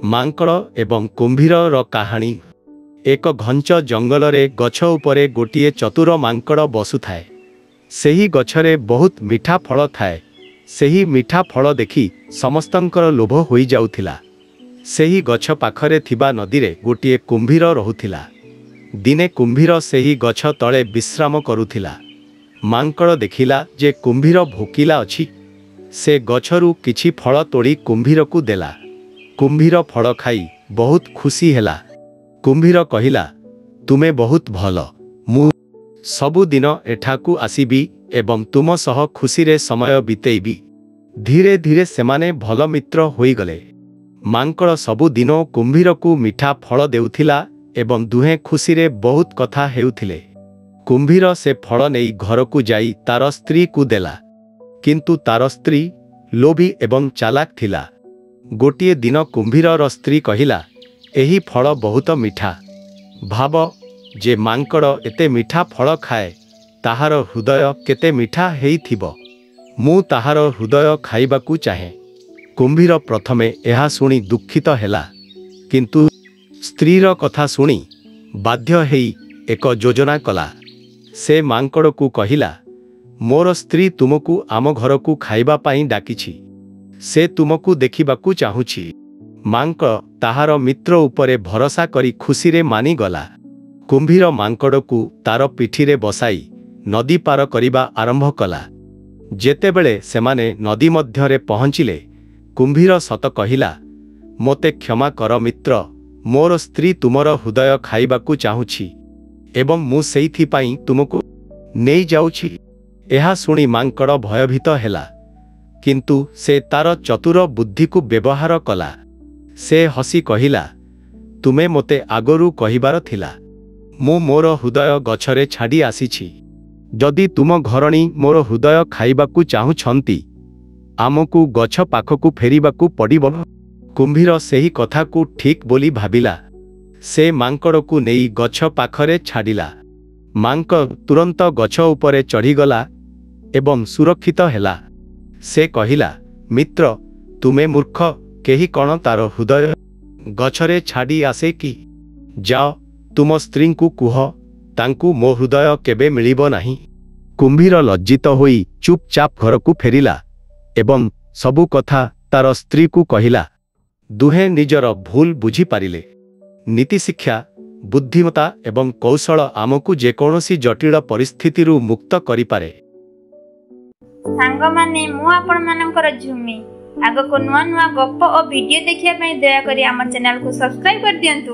ମାଙ୍କଡ଼ ଏବଂ କୁମ୍ଭୀରର କାହାଣୀ। ଏକ ଘଞ୍ଚ ଜଙ୍ଗଲରେ ଗଛ ଉପରେ ଗୋଟିଏ ଚତୁର ମାଙ୍କଡ଼ ବସୁଥାଏ। ସେହି ଗଛରେ ବହୁତ ମିଠା ଫଳ ଥାଏ। ସେହି ମିଠା ଫଳ ଦେଖି ସମସ୍ତଙ୍କର ଲୋଭ ହୋଇଯାଉଥିଲା। ସେହି ଗଛ ପାଖରେ ଥିବା ନଦୀରେ ଗୋଟିଏ କୁମ୍ଭୀର ରହୁଥିଲା। ଦିନେ କୁମ୍ଭୀର ସେହି ଗଛ ତଳେ ବିଶ୍ରାମ କରୁଥିଲା। ମାଙ୍କଡ଼ ଦେଖିଲା ଯେ କୁମ୍ଭୀର ଭୋକିଲା ଅଛି। ସେ ଗଛରୁ କିଛି ଫଳ ତୋଳି କୁମ୍ଭୀରକୁ ଦେଲା। କୁମ୍ଭୀର ଫଳ ଖାଇ ବହୁତ ଖୁସି ହେଲା। କୁମ୍ଭୀର କହିଲା, ତୁମେ ବହୁତ ଭଲ। ମୁଁ ସବୁଦିନ ଏଠାକୁ ଆସିବି ଏବଂ ତୁମ ସହ ଖୁସିରେ ସମୟ ବିତେଇବି। ଧୀରେ ଧୀରେ ସେମାନେ ଭଲ ମିତ୍ର ହୋଇଗଲେ। ମାଙ୍କଡ଼ ସବୁଦିନ କୁମ୍ଭୀରକୁ ମିଠା ଫଳ ଦେଉଥିଲା ଏବଂ ଦୁହେଁ ଖୁସିରେ ବହୁତ କଥା ହେଉଥିଲେ। କୁମ୍ଭୀର ସେ ଫଳ ନେଇ ଘରକୁ ଯାଇ ତାର ସ୍ତ୍ରୀକୁ ଦେଲା। କିନ୍ତୁ ତାର ସ୍ତ୍ରୀ ଲୋଭୀ ଏବଂ ଚାଲାକ ଥିଲା। ଗୋଟିଏ ଦିନ କୁମ୍ଭୀରର ସ୍ତ୍ରୀ କହିଲା, ଏହି ଫଳ ବହୁତ ମିଠା। ଭାବ ଯେ ମାଙ୍କଡ଼ ଏତେ ମିଠା ଫଳ ଖାଏ, ତାହାର ହୃଦୟ କେତେ ମିଠା ହେଇଥିବ। ମୁଁ ତାହାର ହୃଦୟ ଖାଇବାକୁ ଚାହେଁ। କୁମ୍ଭୀର ପ୍ରଥମେ ଏହା ଶୁଣି ଦୁଃଖିତ ହେଲା, କିନ୍ତୁ ସ୍ତ୍ରୀର କଥା ଶୁଣି ବାଧ୍ୟ ହେଇ ଏକ ଯୋଜନା କଲା। ସେ ମାଙ୍କଡ଼କୁ କହିଲା, ମୋର ସ୍ତ୍ରୀ ତୁମକୁ ଆମ ଘରକୁ ଖାଇବା ପାଇଁ ଡାକିଛି। ସେ ତୁମକୁ ଦେଖିବାକୁ ଚାହୁଁଛି। ମାଙ୍କଡ଼ ତାହାର ମିତ୍ର ଉପରେ ଭରସା କରି ଖୁସିରେ ମାନିଗଲା। କୁମ୍ଭୀର ମାଙ୍କଡ଼କୁ ତାର ପିଠିରେ ବସାଇ ନଦୀ ପାର କରିବା ଆରମ୍ଭ କଲା। ଯେତେବେଳେ ସେମାନେ ନଦୀ ମଧ୍ୟରେ ପହଞ୍ଚିଲେ, କୁମ୍ଭୀର ସତ କହିଲା, ମୋତେ କ୍ଷମା କର ମିତ୍ର, ମୋର ସ୍ତ୍ରୀ ତୁମର ହୃଦୟ ଖାଇବାକୁ ଚାହୁଁଛି ଏବଂ ମୁଁ ସେଇଥିପାଇଁ ତୁମକୁ ନେଇଯାଉଛି। ଏହା ଶୁଣି ମାଙ୍କଡ଼ ଭୟଭୀତ ହେଲା, କିନ୍ତୁ ସେ ତାର ଚତୁର ବୁଦ୍ଧିକୁ ବ୍ୟବହାର କଲା। ସେ ହସି କହିଲା, ତୁମେ ମୋତେ ଆଗରୁ କହିବାର ଥିଲା। ମୁଁ ମୋର ହୃଦୟ ଗଛରେ ଛାଡ଼ି ଆସିଛି। ଯଦି ତୁମ ଘରଣୀ ମୋର ହୃଦୟ ଖାଇବାକୁ ଚାହୁଁଛନ୍ତି, ଆମକୁ ଗଛ ପାଖକୁ ଫେରିବାକୁ ପଡ଼ିବ। କୁମ୍ଭୀର ସେହି କଥାକୁ ଠିକ୍ ବୋଲି ଭାବିଲା। ସେ ମାଙ୍କଡ଼କୁ ନେଇ ଗଛ ପାଖରେ ଛାଡ଼ିଲା। ମାଙ୍କଡ଼ ତୁରନ୍ତ ଗଛ ଉପରେ ଚଢ଼ିଗଲା ଏବଂ ସୁରକ୍ଷିତ ହେଲା। ସେ କହିଲା, ମିତ୍ର, ତୁମେ ମୂର୍ଖ, କେହି କ'ଣ ତାର ହୃଦୟ ଗଛରେ ଛାଡ଼ି ଆସେ କି? ଯାଅ, ତୁମ ସ୍ତ୍ରୀଙ୍କୁ କୁହ, ତାଙ୍କୁ ମୋ ହୃଦୟ କେବେ ମିଳିବ ନାହିଁ। କୁମ୍ଭୀର ଲଜ୍ଜିତ ହୋଇ ଚୁପଚାପ ଘରକୁ ଫେରିଲା ଏବଂ ସବୁ କଥା ତାର ସ୍ତ୍ରୀକୁ କହିଲା। ଦୁହେଁ ନିଜର ଭୁଲ ବୁଝିପାରିଲେ। ନୀତିଶିକ୍ଷା: ବୁଦ୍ଧିମତ୍ତା ଏବଂ କୌଶଳ ଆମକୁ ଯେକୌଣସି ଜଟିଳ ପରିସ୍ଥିତିରୁ ମୁକ୍ତ କରିପାରେ। ସାଙ୍ଗମାନେ, ମୁଁ ଆପଣମାନଙ୍କର ଝୁମି। ଆଗକୁ ନୂଆ ନୂଆ ଗପ ଓ ଭିଡ଼ିଓ ଦେଖିବା ପାଇଁ ଦୟାକରି ଆମ ଚ୍ୟାନେଲକୁ ସବସ୍କ୍ରାଇବ୍ କରିଦିଅନ୍ତୁ।